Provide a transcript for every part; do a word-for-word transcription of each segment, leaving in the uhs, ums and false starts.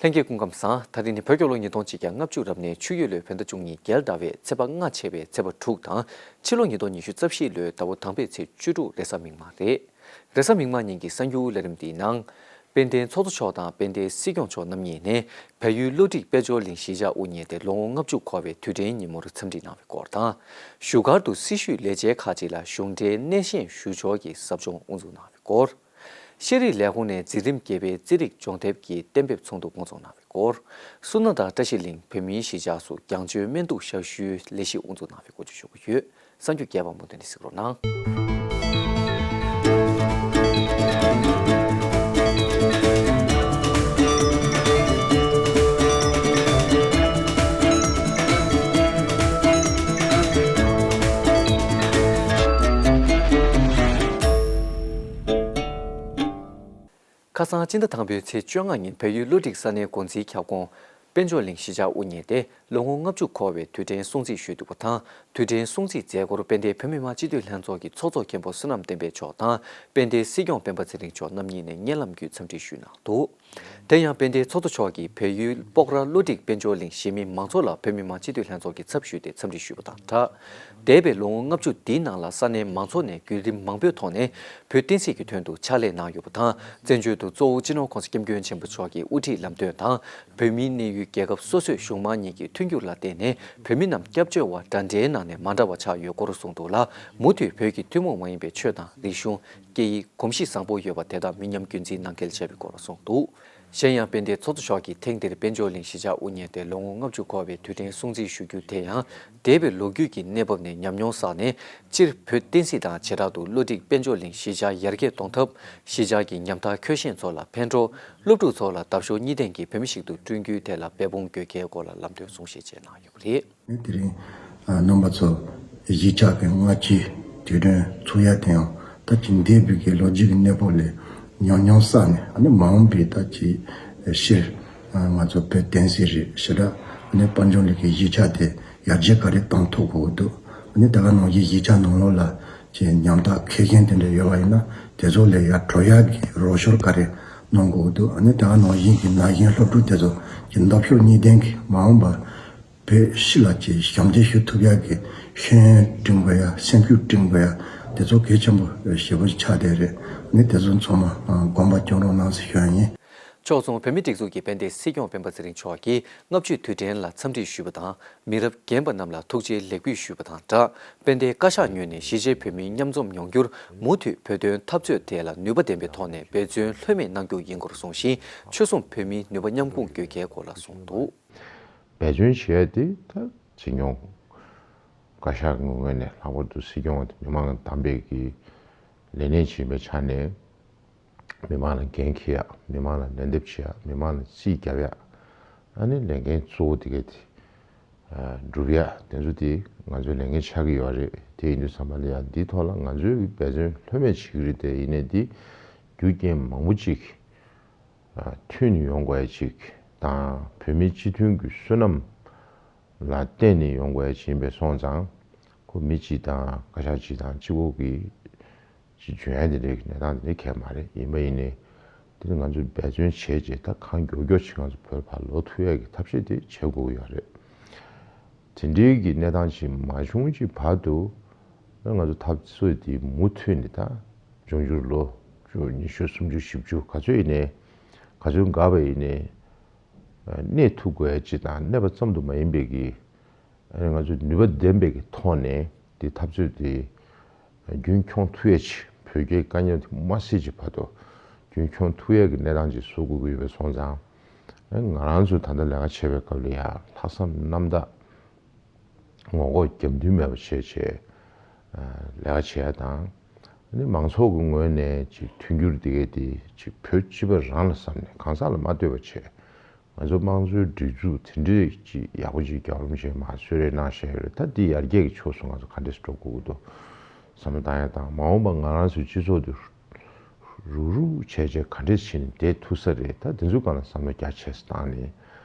ལྷན་རྒྱས་སྐུ་ཁམས་བཟང་། ད་རིང་ནི་བོད་རྒྱལ་ལོ་ཉིས་སྟོང་ཆིག་བརྒྱ་ལྔ་བཅུ་རབ་གནས་ཆུ་ཡོས་ལོའི་བོད་ཟླ་བཅུ་གཉིས་རྒྱལ་ཟླ་བའི་ཚེས་པ་ལྔ་ཆད་པའི་ཚེས་པ་དྲུག་དང་། ཕྱི་ལོ་ཉིས་སྟོང་ཉི་ཤུ་རྩ་བཞི་ལོའི་ཟླ་བ་དང་པོའི་ཚེས་བཅུ་དྲུག་རེས་གཟའ་མིག་དམར་རེད། རེས་གཟའ་མིག་དམར་ཉིན་གྱི་གསར་འགྱུར་ལས་རིམ་འདིའི་ནང་། དཔལ་ལྡན་ཚོགས་གཙོ་མཆོག་དང་དཔལ་ལྡན་སྲིད་སྐྱོང་མཆོག་རྣམ་གཉིས་ནས་བལ་ཡུལ་བློ་གྲོས་དཔལ་འབྱོར་གླིང་གཞིས་ཆགས་དབུ་བརྙེས་ཏེ་ལོ་ངོ་ལྔ་བཅུ་འཁོར་བའི་དུས་དྲན་ཉིན་མོར་འཚམས་འདྲི་གནང་བའི་སྐོར་དང་། བཞུགས་སྒར་དུ་སྲི་ཞུའི་ལས་བྱེད་ཁག་ཅིག་ལ་གཞུང་འབྲེལ་སྣེ་ཤན་ཞུ་ཕྱོགས་ཀྱི་ཟབ་སྦྱོང་དབུ་འཛུགས་གནང་བའི་སྐོར། ཤེས་རིག་ལས་ཁུངས་ནས་འཛིན་རིམ་བརྒྱད་པའི་རྩིས་རིག་སྦྱོང་དེབ་ཀྱི་གཏན་འབེབས་ཚོགས་འདུ་འགོ་འཛུགས་གནང་བའི་སྐོར། སོ་ནམ་དང་བཀྲ་ཤིས་གླིང་བོད་མིའི་གཞིས་ཆགས་སུ་རྒྱང་བསྐྱོད་སྨན་གཏུག་ཞབས་ཞུའི་ལས་གཞི་དབུ་འཛུགས་གནང་བའི་སྐོར་བཅས་ཞུ་གི་ཡོད། གསར་འགྱུར་རྒྱས་པ་མུ་མཐུད་ནས་གཟིགས་རོགས་གནང་། ཁ་སང་སྤྱི་ཟླ་དང་པོའི་ཚེས་བཅོ་ལྔ་ཉིན་བལ་ཡུལ་བློ་གྲོས་ས་གནས་འགོ་འཛིན་ཁྱབ་ཁོངས་དཔལ་འབྱོར་གླིང་གཞིས་ཆགས་དབུ་བརྙེས་ཏེ་ལོ་ངོ་ལྔ་བཅུ་འཁོར་བའི་དུས་དྲན་སྲུང་བརྩི་ཞུས་འདུག་པ་དང་། དུས་དྲན་སྲུང་བརྩིའི་མཛད་སྒོར་དཔལ་ལྡན་བོད་མི་མང་སྤྱི་འཐུས་ལྷན་ཚོགས་ཀྱི་ཚོགས་གཙོ་མཁན་པོ་བསོད་ནམས་བསྟན་འཕེལ་མཆོག་དང་དཔལ་ལྡན་སྲིད་སྐྱོང་སྤེན་པ་ཚེ་རིང་མཆོག་རྣམ་གཉིས་ནས་བརྙན་ལམ་བརྒྱུད་འཚམས་འདྲི་ཞུས་གནང་འདུག། དེ་ཡང་དཔལ་ལྡན་ཚོགས་གཙོ་མཆོག་གིས་བལ་ཡུལ་སྤོག་ར་བློ་གྲོས་དཔལ་འབྱོར་གླིང་གཞིས་མི་མང་ཚོགས་ལ་བོད་མི་མང་སྤྱི་འཐུས་ལྷན་ཚོགས་ཀྱི་ཚབ་ཞུས་ཏེ་འཚམས་འདྲི་ཞུས་པ་དང་སྦྲགས། འདས་པའི་ལོ་ངོ་ལྔ་བཅུ་འདིའི་ནང་ལ་ས་གནས་མང་ཚོགས་ནས་བརྒྱུད་རིམ་མང་པོའི་ཐོག་ནས་བོད་བསྟན་སྲིད་ཀྱི་དོན་དུ་ཕྱག་ལས་གནང་ཡོད་པ་དང་། བཙན་བྱོལ་དུ་གཙོ་བོ་སྤྱི་ནོར་༸གོང་ས་༸སྐྱབས་མགོན་ཆེན་པོ་མཆོག་གི་དབུ་ཁྲིད་ལམ་སྟོན་དང་། བོད་མིའི་གནས་ཡུལ་རྒྱལ་ཁབ་སོ་སོའི་གཞུང་མང་གཉིས་ཀྱི་མཐུན་འགྱུར་ལ་བརྟེན་ནས་བོད་མི་རྣམས་སྐྱབས་བཅོལ་བ་འདྲ་འདྲའི་ནང་ནས་མ་འདྲ་བ་ཆགས་ཡོད་སྐོར་གསུངས་འདུག་ལ། མུ་མཐུད་བོད་ཀྱི་ཐུན་མོང་མ་ཡིན་པའི་ཆོས་དང་རིག་གཞུང་། སྐད་ཡིག། གོམས་གཤིས་བཟང་པོ་ཡོད་པ་དེ་དག་མི་ཉམས་རྒྱུན་འཛིན་གནང་གལ་ཆེ་བའི་སྐོར་གསུངས་འདུག། གཞན་ཡང་དཔལ་ལྡན་ཚོགས་གཙོ་མཆོག་གིས་ཐེངས་འདིར་དཔལ་འབྱོར་གླིང་གཞིས་ཆགས་དབུ་བརྙེས་ཏེ་ལོ་ངོ་ལྔ་བཅུ་འཁོར་བའི་དུས་དྲན་སྲུང་བརྩི་ཞུ་རྒྱུ་དེ་ཡང་འདས་པའི་ལོ་རྒྱུས་ཀྱི་གནས་བབ་ནས་ཉམས་མྱོང་བསགས་ནས། སྤྱིར་བོད་བསྟན་སྲིད་དང་བྱེ་བྲག་ཏུ་བློ་གྲོས་དཔལ་འབྱོར་གླིང་གཞིས་ཆགས་ཡར་རྒྱས་གཏོང་ཐབས། གཞིས་ཆགས་ཀྱི་ཉམ་ཐག་འཁྱོལ་ཞན་ཚོ་ལ་ཕན་གྲོགས། སློབ་ཕྲུག་ཚོ་ལ་འདབ་གཤོག་གཉིས་ལྡན་གྱི་བོད་མི་ཞིག་ཏུ་བསྐྲུན་རྒྱུའི་ཐད་ལ་འབད་འབུངས་དགོས་གལ་སྐོར་ལ་ལམ་སྟོན་གསུང་བཤད་བཅས་གནང་ཡོད་པ་རེད། དེ་རིང་རྣམ་པ་ཚོ་གཞིས་ཆགས་ཀྱི་ལྔ་བཅུའི་དུས་དྲན་ཚོགས་ཡ་དེའང་ད་ཅིག་འདས་པའི་གི་ལོ་རྒྱུས་ཀྱི་གནས་བབ་ལས་ཉམས་མྱོང་བསགས་ནས། ཨ་ནི་མ་འོངས་པའི་ད་ཅིག་ཕྱིར་ང་ཚོ་བོད་བསྟན་སྲིད་རེད་ཞེ་དྲག་ཨ་ནི་དཔལ་འབྱོར་གླིང་གི་གཞིས་ཆགས་དེ་ཡར་རྒྱས་ག་རེ་གཏོང་ཐུབ་དགོས་འདུག། ཨ་ནི་དེ་ག་ནང་བཞིན་གཞིས་ཆགས་ནང་ལོགས་ལ་ཅིག་ཉམ་ཐག་འཁྱོལ་ཞན་དེ་འདྲ་ཡོད་པ་ཡིན་ན་དེ་ཚོ་ལ་ཡར་འགྲོ་ཡག་གི་རོགས་སྐྱོར་ག་རེ་གནང་དགོས་འདུག། ཨ་ནི་དེ་ག་ནང་བཞིན་གྱི་ན་གཞོན་སློབ་ཕྲུག་དེ་ཚོ་གི་འདབ་གཤོག་གཉིས་ལྡན་གྱི་མ་འོངས་པ་བོད་ཕྱི་ལ་ཅིག་ཞབས་འདེགས་ཞུ་ཐུབ་ཡག་གི་ཤེས་ཡོན་སྤྲིང་པོ་ཡ། སེམས་ཤུགས་སྤྲིང་པོ་ཡ། དེ་ཚོ་གལ་ཆེན་པོ་ཞེ་པོ་ཆགས་བསྡད་རེད། ནི་དེ་ཚོ་ཚང་མ་དགོངས་པ་སྐྱོང་རོགས་གནང་ཟེར་ཞུ་ཡ་ཡིན། ཕྱོགས་མཚུངས་བོད་མིའི་སྒྲིག་འཛུགས་ཀྱི་དཔལ་ལྡན་སྲིད་སྐྱོང་སྤེན་པ་ཚེ་རིང་མཆོག་གིས་ལྔ་བཅུའི་དུས་དྲན་ལ་འཚམས་འདྲི་ཞུས་པ་དང་། མི་རབས་རྒན་པ་རྣམས་ལ་ཐུགས་རྗེའི་ལེགས་འབུལ་ཞུས་པ་དང་སྦྲགས། དཔལ་ལྡན་བཀའ་ཤག་ངོས་ནས་གཞིས་བྱེས་བོད་མིའི་མཉམ་འཛོམས་ཡོང་རྒྱུར་མུ་མཐུད་བོད་དོན་འཐབ་རྩོད་དེ་ལ་ནུས་པ་ལྡན་པའི་ཐོག་ནས་འབད་བརྩོན་ལྷོད་མེད་གནང་རྒྱུ་ཡིན་སྐོར་གསུངས་ཤིང་། ཆོལ་གསུམ་བོད་མིའི་ནུས་པ་མཉམ་སྐུང་དགོས་གལ་སྐོར་ལ་གསུངས་འདུག། འབད་བརྩོན་བྱེད་ཡ་དེ་ད་བྱེད་མྱོང་། བཀའ་ཤག་གི་ངོས་ནས་ལྷག་པར་དུ་སྲིད་སྐྱོང་མི་མང་བདམས་པའི་གི་ལས་སྣེ་བྱེད་པའི་ཆ་ནས་མི་མང་ལ་འགན་འཁྱེར་ཡ། མི་མང་ལ་ལན་འདེབས་བྱེད་ཡ། མི་མང་ལ་རྩིས་རྒྱབ་ཡ། ཨ་ནི་ལས་འགན་གཙོ་བོ་དེ་ག་དེ་སྒྲུབ་ཡ་དེ་ཚོ་དེ་ང་ཚོའི་ལས་འགན་ཆགས་ཀྱི་ཡོད་རེད། དེ་ཡིན་དུས་ཙམ་པ་ལ་ཡ་འདིའི་ཐོག་ལ་ང་ཚོས་འབད་བརྩོན་ལྷོད་མེད་བྱེད་ཀྱི་རེད། དེ་ཡིན་ནའི་འདི་རྒྱུ་རྐྱེན་མང་པོ་ཅིག་མཐུད་ནས་ཡོང་དགོས་ཡ་ཅིག་དང་། བོད་མི་སྤྱི་མཐུན་གྱི་བསོད་ནམས་ལ་བརྟེན་ནས་ཡོང་དགོས་ཡ་ཅིག་ཡིན་པས་སོང་ཙང་། ཁོ་མི་གཅིག་དང་བཀའ་ཤག་གཅིག་དང་གཅིག་པོ་གིས་ཅིག་འཇོན་ཡ་དེ་འདྲའི་གནས་སྟངས་དེ་འདྲ་གང་ཡང་མ་རེད། ཡིན་པ་ཡིན་ནའི་དེ་ནི་ང་ཚོས་འབད་བརྩོན་བྱས་རྗེས་ད་གང་མགྱོགས་མགྱོགས་ཅིག་ང་ཚོ་བོད་ལ་ཕར་ལོག་ཐུབ་ཡ་གི་ཐབས་ཤེས་དེ་བྱེད་དགོས་ཀྱི་ཡོད་རེད། དེ་འདྲའི་གི་གནས་སྟངས་ཅིག་མ་བྱུང་ཅིག་བར་དུ་ང་ཚོ་འཐབ་རྩོད་དེ་མུ་མཐུད་ནས་ད་འབྱུང་འགྱུར་ལོ་བཅུ་ཉི་ཤུ་སུམ་ཅུ་བཞི་བཅུ་ག་ཚོད་ཡིན་ནའི་ག་ཚོད་འགོར་བ་ཡིན་ནའི་གནས་ཐུབ་དགོས་ཡ་ཅིག་དང་། གནས་པ་ཙམ་དུ་མ་ཡིན་པའི་གི་ང་ཚོས་ནུས་པ་ལྡན་པའི་གི་ཐོག་ནས་དེ་འཐབ་རྩོད་དེ་རྒྱུན་འཁྱོངས་ཐུབ་ཡ་ཅིག་བོད་རྒྱའི་དཀའ་ངལ་དེ་མ་སེལ་གྱི་བར་དུ་རྒྱུན་འཁྱོངས་ཐུབ་ཡ་གི་གནས་སྟངས་ཅིག་བཟོ་དགོས་ཀྱི་ཡོད་པས་སོང་ཙང་། ང་རང་ཚོས་ད་ལྟ་ལས་ཀ་བྱེད་པའི་སྐབས་ལ་ཡ་ལྷག་བསམ་རྣམ་དག་ངོ་ལྐོག་རྒྱབ་མདུན་མེད་པ་བྱས་བྱས་ལས་ཀ་བྱེད་ཡ་དང་། ཨ་ནི་མང་ཚོགས་ཀྱི་ངོས་ནས་ཅིག་མཐུན་འགྱུར་དེ་གས་དེ་ཅིག་བོད་སྤྱི་པ་རང་ལ་བསམ་ནས་གང་ཟག་ལ་མ་ལྟོས་པ་བྱས། ང་ཚོ་དམངས་གཙོའི་སྒྲིག་འཛུགས་དེ་འདྲས་ཅིག་ཡག་པོ་ཅིག་རྒྱབ་རོམ་བྱས་མར་གསོལ་རས་གནང་བཞག་ཡོད་རེད། ད་འདི་ཡར་རྒྱས་ཀྱི་ཕྱོགས་སུ་ང་ཚོ་ག་འདྲས་སེ་འགྲོ་དགོས་ཀྱི་འདུག་བསམ་བློ་བཏང་ཡ་དང་། མ་འོངས་པ་ང་རང་ཚོའི་སྤྱི་ཚོགས་འདི་རུག་རུག་བྱས་བྱས་ག་འདྲས་ཕྱིན་ནས་བསྡད་ཐུབ་ས་རེད། ད་འདི་ཚོའི་སྒང་ལ་བསམ་བློ་རྒྱ་ཆེ་ཙམ་བཏང་ནས་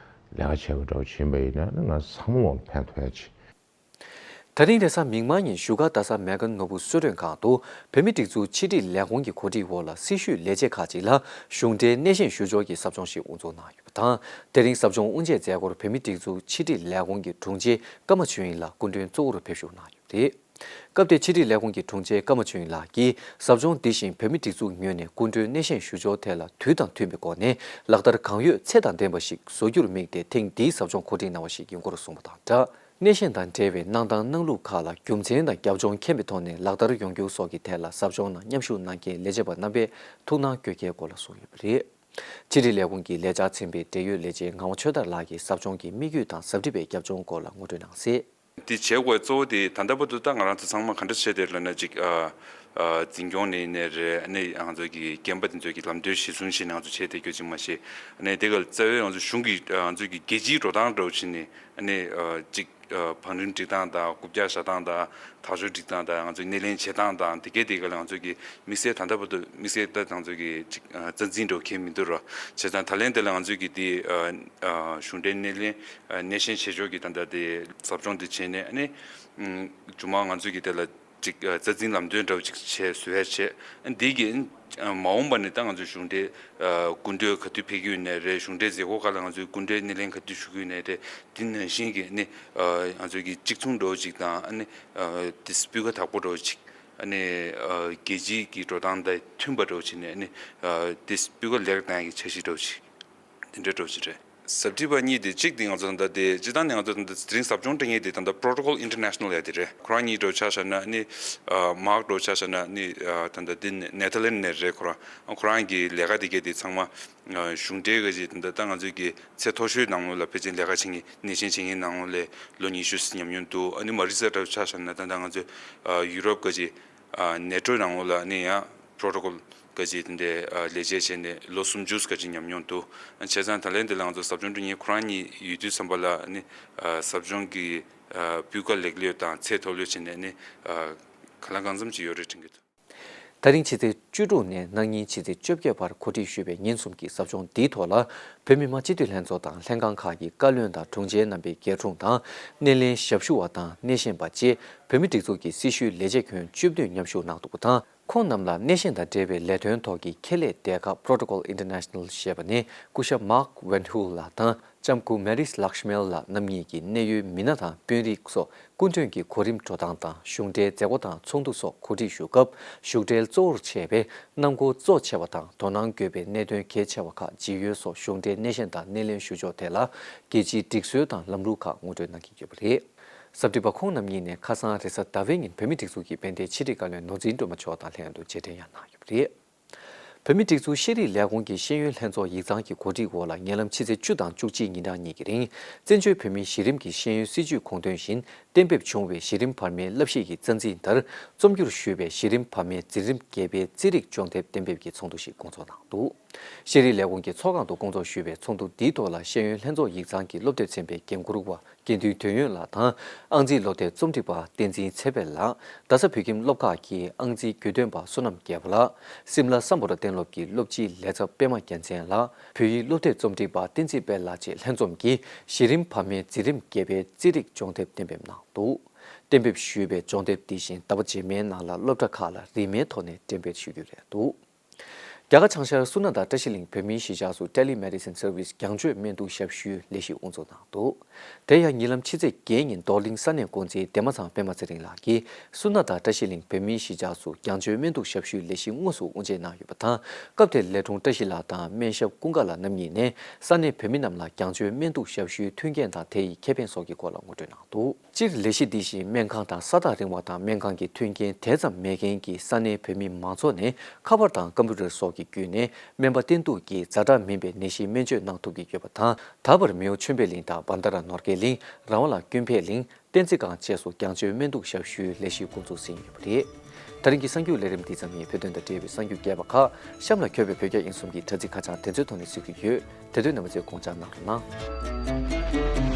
ལས་ཀ་བྱས་པ་འདྲ་བོ་ཕྱིན་པ་ཡིན་ན་ང་ཚང་མ་ལ་ཕན་ཐོགས་ཡ་ཅིག། ད་རིང་རེས་གཟའ་མིག་དམར་ཉིན་བཞུགས་སྒར་རྡ་ས་མེག་གྷན་ནོར་བུ་གསོལ་མགྲོན་ཁང་དུ་བོད་མིའི་སྒྲིག་འཛུགས་ཕྱི་དྲིལ་ལས་ཁུངས་ཀྱི་གོ་སྒྲིག་འོག་ལ་སྲི་ཞུའི་ལས་བྱེད་ཁག་ཅིག་ལ་གཞུང་འབྲེལ་སྣེ་ཤན་ཞུ་སྦྱོར་གྱི་ཟབ་སྦྱོང་ཞིག་དབུ་འཛུགས་གནང་ཡོད་པ་དང་། དེ་རིང་ཟབ་སྦྱོང་དབུ་འབྱེད་མཛད་སྒོར་བོད་མིའི་སྒྲིག་འཛུགས་ཕྱི་དྲིལ་ལས་ཁུངས་ཀྱི་དྲུང་ཆེ་ཀརྨ་ཆོས་དབྱིངས་ལགས་སྐུ་མགྲོན་གཙོ་བོར་ཕེབས་བཞུགས་གནང་ཡོད་པ་རེད། སྐབས་དེར་ཕྱི་དྲིལ་ལས་ཁུངས་ཀྱི་དྲུང་ཆེ་ཀརྨ་ཆོས་དབྱིངས་ལགས་ཀྱིས་ཟབ་སྦྱོང་འདི་བཞིན་བོད་མིའི་སྒྲིག་འཛུགས་ངོས་ནས་སྐུ་མགྲོན་སྣེ་ཤན་ཞུ་སྦྱོར་ཐད་ལ་དུས་དང་མཐུན་པའི་སྒོ་ནས་ལག་བསྟར་གང་ཡོད་ཚད་དང་ལྡན་པ་ཞིག་བཟོ་རྒྱུར་དམིགས་ཏེ་ཐེངས་འདིའི་ཟབ་སྦྱོང་གོ་སྒྲིག་གནང་བ་ཞིག་ཡིན་སྐོར་གསུངས་པ་དང་སྦྲགས། སྣེ་ཤན་དང་འབྲེལ་བའི་གནང་སྟངས་གནང་ལུགས་ཁག་ལ་རྒྱུ་མཚན་དང་རྒྱབ་ལྗོངས་མཁྱེན་པའི་ཐོག་ནས་ལག་བསྟར་ཡོང་རྒྱུ་སོགས་ཀྱི་ཐད་ལ་ཟབ་སྦྱོང་ནང་མཉམ་ཞུགས་གནང་མཁན་ལས་བྱེད་པ་རྣམ་པས་ཐུགས་སྣང་དགོས་གལ་སྐོར་ལ་གསུངས་ཡོད་པ་རེད། ཕྱི་དྲིལ་ལས་ཁུངས་ཀྱི་ལས་འཆར་ཚན་པའི་འབྲེལ་ཡོད་ལས་བྱེད་ངག་དབང་ཆོས་དར་ལགས་ཀྱིས་ཟབ་སྦྱོང་གི་དམིགས་ཡུལ་དང་ཟབ་ཁྲིད་པའི་རྒྱབ་ལྗོངས་སྐོར་ལ་ངོ་སྤྲོད་གནང་གསལ། དེ་བྱེད་དགོས་གཙོ་བོ་དེ་ད་ལྟ་བར་དུ་ད་ང་རང་ཚོ་ཚང་མ་ག་འདྲ་བྱས་ཏེ་ལབ་ན་ཅིག་ཨ་ཨ་འཛིན་སྐྱོང་ནས་ནས་རེད། ཨ་ནི་ང་ཚོ་གི་རྒན་པ་དེ་ཚོ་གི་ལམ་སྟོན་གཞིར་བཟུང་བྱས་ནས་ང་ཚོ་བྱས་ཏེ་སྐྱོ་ཅིག་མ་ཤེས། ཨ་ནི་དེ་ག་རྩ་བའི་ང་ཚོ་གཞུང་གི་ཨ་ང་ཚོ་གི་རྒྱལ་སྤྱིའི་འགྲོ་སྟངས་འདྲ་བོ་བྱས་ནས་ཨ་ནི་ཨ་ཅིག་ཨ་བང་རིམ་སྒྲིག་སྟངས་དང་རྐུབ་བཀྱག་བཞག་སྟངས་དང་དར་ལྕོག་སྒྲིག་སྟངས་དང་ང་ཚོ་སྣེ་ལེན་བྱེད་སྟངས་དང་དེ་གའི་དེ་ག་ལ་ང་ཚོ་གི་དམིགས་བསལ་ད་ལྟ་བར་དུ་དམིགས་བསལ་ད་ང་ཚོ་གི་ཅིག་ཨ་རྩ་འཛིན་འདྲ་བོ་གང་ཡང་མི་འདུག་ར། བྱས་ཙང་ད་ལན་དེ་ལ་ང་ཚོ་གི་དེ་ཨ་ཨ་གཞུང་འབྲེལ་སྣེ་ལེན་ཨ་སྣེ་ཤན་བྱེད་ཕྱོགས་ཀྱི་ད་ལྟ་དེ་ཟབ་སྦྱོང་དེ་བྱས་ནས་ཨ་ནི་ཨམ་མཇུག་མ་ང་ཚོ་གི་དེ་ལ་ཅིག་ཨ་རྩ་འཛིན་ལམ་སྟོན་འདྲ་བོ་ཅིག་བྱས་བཟོ་ཡ་བྱས། ཨ་འདི་གི་ཨ་མ་འོངས་པ་ནས་ད་ང་ཚོ་གཞུང་འབྲེལ་ཨ་སྐུ་མགྲོན་ག་དུས་ཕེབས་ཀྱི་ཡོད་ནའི་རེད། གཞུང་འབྲེལ་མཛད་སྒོ་ཁག་ལ་ང་ཚོའི་སྐུ་མགྲོན་སྣེ་ལེན་ག་དུས་ཞུ་གི་ཡོད་ནའི་རེད། འདི་ནང་བཞིན་གྱི་ཨ་ནི་ཨ་ང་ཚོ་གི་གཅིག་མཚུངས་འདྲ་བོ་ཅིག་དང་ཨ་ནི་ཨ་དེ་སྤུས་ཀ་དག་པོ་འདྲ་བོ་ཅིག་ཨ་ནི་ཨ་རྒྱལ་སྤྱིའི་གི་འགྲོ་སྟངས་དང་མཐུན་པ་འདྲ་བོ་བྱས་ནས་ཨ་ནི་ཨ་དེ་སྤུས་ཀ་ལེགས་གཏོང་གི་འཆར་གཞི་འདྲ་བོ་ཅིག་དེ་འདྲ་འདྲ་བོ་ཅིག་རེད། ཟབ་ཁྲིད་པ་གཉིས་དེ་གཅིག་དེ་ང་ཚོ་ད་ལྟ་དེ་སྤྱིར་བཏང་ནས་ང་ཚོ་ད་ལྟ་དེ་རིང་ཟབ་སྦྱོང་སྤྲད་མཁན་དེ་ད་ལྟ་Protocol International ཡ་དེ་རེད། ཁོ་རང་གཉིས་འདྲ་བོ་ཆ་བཞག་ན་ཨ་ནི་ཨ་མཱག་འདྲ་བོ་ཆ་བཞག་ན་ཨ་ནི་ཨ་ད་ལྟ་དེ་ནེ་ཐར་ལེན་ནས་རེད། ཁོ་རང་ཁོ་རང་གི་ལས་ཀ་དེ་གའི་དེ་ཚང་མ་ཨ་གཞུང་འབྲེལ་ག་ཅིག་ད་ལྟ་ད་ང་ཚོའི་གི་ཚད་མཐོ་ཤོས་ནང་ལོགས་ལ་ཕལ་ཆེར་ལས་ཀ་བྱེད་མཁན་སྣེ་ཤན་བྱེད་མཁན་ནང་ལོགས་ལ་ལོ་ཉི་ཤུ་ཉམས་མྱོང་འདུག་ཨ་ནི་མ་རི་ས་འདྲ་བོ་ཆ་བཞག་ན་ད་ལྟ་ང་ཚོའི་ཨ་ཡུ་རོབ་ག་ཅིག་ཨ་ནེ་ཊོ་ནང་ལོགས་ལ་ཨ་ནི་ཡང་Protocol ག་ཅིག་དེ་འདྲའི་ཨ་ལས་བྱེད་བྱས་ནས་ལོ་སུམ་ཅུ་ག་ཅིག་ཉམས་མྱོང་འདུག་བྱས་ཙང་ད་ལན་དེ་ལ་ང་ཚོ་ཟབ་སྦྱོང་སྤྲོད་མཁན་ཁོ་རང་གཉིས་ཡོད་དུས་ཙམ་པ་ལ་ཨ་ནི་ཨ་ཟབ་སྦྱོང་གི་ཨ་སྤུས་ཀ་ལེགས་ལོས་དང་ཚད་མཐོ་ལོས་བྱས་ནས་ཨ་ནི་ཨ་གང་ལ་གང་འཚམ་ཅིག་ཡོད་རེད་དྲན་གྱི་འདུག་ད་རིང་ཕྱི་ཚེས་བཅུ་དྲུག་ནས་གནངས་ཉིན་ཕྱི་ཚེས་བཅོ་བརྒྱད་བར་གོ་སྒྲིག་ཞུས་པའི་ཉིན་གསུམ་གྱི་ཟབ་སྦྱོང་འདིའི་ཐོག་ལ་བོད་མི་མང་སྤྱི་འཐུས་ལྷན་ཚོགས་དང་ལྷན་ཁང་ཁག་གི་བཀའ་བློན་དང་དྲུང་ཆེ་རྣམ་པའི་རྒྱས་འཁྲུངས་དང་སྣེ་ལེན་ཞབས་ཞུ་བ་དང་སྣེ་ཤན་པ་བཅས་བོད་མི་སྒྲིག་འཛུགས་ཀྱི་སྲི་ཞུའི་ལས་བྱེད་ཁྱོན་བཅུ་བདུན་མཉམ་ཞུགས་གནང་འདུག་པ་དང་། ཁོང་རྣམས་ལ་སྣེ་ཤན་དང་འབྲེལ་བའི་ལས་དོན་ཐོག་གི་ཁྱད་ལས་སྡེ་ཁག་Protocol International ཞེས་པ་ནས་སྐུ་ཞབས་Mark Van Hool ལགས་དང་ལྕམ་སྐུ་Maris Lakshmil ལགས་རྣམ་གཉིས་ཀྱིས་གནད་ཡོད་མི་སྣ་དང་དཔོན་རིགས་སོགས་སྐུ་མགྲོན་གྱི་གོ་རིམ་འགྲོ་སྟངས་དང་གཞུང་འབྲེལ་མཛད་སྒོ་དང་ཚོགས་འདུ་སོགས་གོ་སྒྲིག་ཞུ་སྐབས་བཞུགས་གྲལ་གཙོ་བོར་བྱས་པའི་གནང་སྒོ་གཙོ་ཆེ་བ་དང་དོ་སྣང་དགོས་པའི་གནད་དོན་གལ་ཆེ་བ་ཁག་ཇི་ཡོད་སོགས་གཞུང་འབྲེལ་སྣེ་ཤན་དང་སྣེ་ལེན་ཞུ་ཕྱོགས་ཐད་ལ་རྒྱལ་སྤྱིའི་སྒྲིག་སྲོལ་དང་ལམ་ལུགས་ཁག་ངོ་སྤྲོད་གནང་གི་ཡོད་པ་རེད། ཟབ་ཁྲིད་པ་ཁོང་རྣམ་གཉིས་ནས་ཁ་སང་རེས་གཟའ་ཟླ་བའི་ཉིན་བོད་མིའི་སྒྲིག་འཛུགས་ཀྱི་དཔལ་ལྡན་ཕྱི་དྲིལ་བཀའ་བློན་ནོར་འཛིན་སྒྲོལ་མ་མཆོག་དང་ལྷན་དུ་རྗེས་དྲན་ཡང་གནང་ཡོད་པ་རེད། བོད་མིའི་སྒྲིག་འཛུགས་ཤེས་རིག་ལས་ཁུངས་ཀྱི་ཤེས་ཡོན་ལྷན་ཚོགས་ཡིག་ཚང་གི་གོ་སྒྲིག་འོག་ལ་ཉེ་ལམ་ཕྱི་ཚེས་བཅུ་དང་བཅུ་གཅིག་ཉིན་གྲངས་གཉིས་ཀྱི་རིང་བཙན་བྱོལ་བོད་མིའི་གཞི་རིམ་གྱི་ཤེས་ཡོན་སྲིད་བྱུས་གོ་དོན་བཞིན་གཏན་འབེབས་བྱུང་བའི་གཞི་རིམ་བར་མའི་བསླབ་གཞི་ཡི་རྩ་འཛིན་ལྟར་རྩོམ་སྒྱུར་ཞུས་པའི་གཞི་རིམ་བར་མའི་འཛིན་རིམ་བརྒྱད་པའི་རྩིས་རིག་སྦྱོང་དེབ་གཏན་འབེབས་ཀྱི་ཚོགས་འདུ་ཞིག་སྐོང་ཚོགས་གནང་འདུག་ཤེས་རིག་ལས་ཁུངས་ཀྱི་ཚོགས་ཁང་དུ་སྐོང་ཚོགས་ཞུས་པའི་ཚོགས་འདུ་འདིའི་ཐོག་ལ་ཤེས་ཡོན་ལྷན་ཚོགས་ཡིག་ཚང་གི་སློབ་དེབ་ཚན་པའི་འགན་འཁུར་བ་དགེ་འདུན་དོན་ཡོད་ལགས་དང་། ཨང་རྩིས་སློབ་དེབ་རྩོམ་སྒྲིག་པ་བསྟན་འཛིན་ཚེ་དཔལ་ལགས། རྡ་ས་བོད་ཁྱིམ་སློབ་ཁག་གི་ཨང་རྩིས་བརྒྱུད་སྟོན་པ་བསོད་ནམས་རྒྱལ་པོ་ལགས། སིམ་ལ་སམ་བྷོ་ཊ་གཏན་སློབ་ཀྱི་སློབ་སྤྱིའི་ལས་ཚབ་པད་མ་རྒྱལ་མཚན་ལགས། བོད་ཡིག་སློབ་དེབ་རྩོམ་སྒྲིག་པ་བསྟན་འཛིན་དཔལ་ལགས་བཅས་ལྷན་འཛོམས་ཀྱིས་གཞི་རིམ་བར་མའི་འཛིན་རིམ་བརྒྱད་པའི་རྩིས་རིག་སྦྱོང་དེབ་གཏན་འབེབས་གནང་འདུག་གཏན་འབེབས་ཞུས་པའི་སྦྱོང་དེབ་འདི་བཞིན་ཟླ་བ་རྗེས་མའི་ནང་ལ་སློབ་གྲྭ་ཁག་ལ་རིན་མེད་ཐོག་ནས་འགྲེམས་སྤེལ་ཞུ་རྒྱུ་རེད་འདུག་རྒྱ་གར་བྱང་ཤར་སུ་ནཱ་ཐ་བཀྲ་ཤིས་གླིང་བོད་མིའི་གཞིས་ཆགས་སུ་Telemedicine Service རྒྱང་སྤྱོད་སྨན་གཏུག་ཞབས་ཞུའི་ལས་གཞི་དབུ་འཛུགས་གནང་འདུག་དེ་ཡང་ཉེ་ལམ་ཕྱི་ཚེས་བརྒྱད་ཉིན་རྡོར་གླིང་ས་གནས་འགོ་འཛིན་ལྡན་མ་ཚང་པད་མ་ཚེ་རིང་ལགས་ཀྱིས་སུ་ནཱ་ཐ་བཀྲ་ཤིས་གླིང་བོད་མིའི་གཞིས་ཆགས་སུ་རྒྱང་སྤྱོད་སྨན་གཏུག་ཞབས་ཞུའི་ལས་གཞི་དངོས་སུ་དབུ་འབྱེད་གནང་ཡོད་པ་དང་། སྐབས་དེར་ལས་དྲུང་བཀྲ་ཤིས་ལགས་དང་སྨན་ཞབས་ཀུན་དགའ་ལགས་རྣམ་གཉིས་ནས་ས་གནས་བོད་མི་རྣམས་ལ་རྒྱང་སྤྱོད་སྨན་གཏུག་ཞབས་ཞུའི་མཐུན་རྐྱེན་དང་དེ་ཡི་ཁེ་ཕན་སོགས་ཀྱི་སྐོར་ལ་ངོ་སྤྲོད་གནང་འདུག་སྤྱིར་ལས་གཞི་འདི་བཞིན་སྨན་ཁང་དང་ས་ཐག་རིང་བ་དང་སྨན་ཁང་གི་མཐུན་རྐྱེན་དེ་ཙམ་མེད་མཁན་གྱི་ས་གནས་བོད་མི་མང་ཚོགས་ནས་ཁ་པར་དང་ཀམ་པུ་ཊར་སོགས་ཀྱི་བརྒྱུད་ནས་སྨན་པ་བསྟེན་གཏུག་གིས་ཛ་དྲག་མིན་པའི་ནད་གཞི་སྨན་བཅོས་གནང་ཐུབ་ཀྱི་ཡོད་པ་དང་། ད་བར་མེའོ་ཆོས་འཕེལ་གླིང་དང་བན་དྷ་ར་ནོར་རྒྱས་གླིང་། ར་བ་ལ་ཀུན་ཕེབས་གླིང་། བསྟན་འཛིན་སྒང་བཅས་སུ་རྒྱང་སྤྱོད་སྨན་གཏུག་ཞབས་ཞུའི་ལས་གཞི་འགོ་འཛུགས་ཟིན་ཡོད་པ་རེད། ད་རིང་གི་གསར་འགྱུར་ལས་རིམ་འདི་ཙམ་ཡིན། བོད་དོན་དང་འབྲེལ་བའི་གསར་འགྱུར་རྒྱས་པ་ཁག་གཤམ་ལ་འཁོད་པའི་བོད་རྒྱ་དབྱིན་གསུམ་གྱི་དྲ་ཚིགས་ཁ་བྱང་དེ་ཚོའི་ཐོག་ནས་གཟིགས་རྒྱུ་ཡོད། དེ་དུས་རྣམ་པ་ཚོས་དགོངས་འཇགས་གནང་རོགས་གནང་།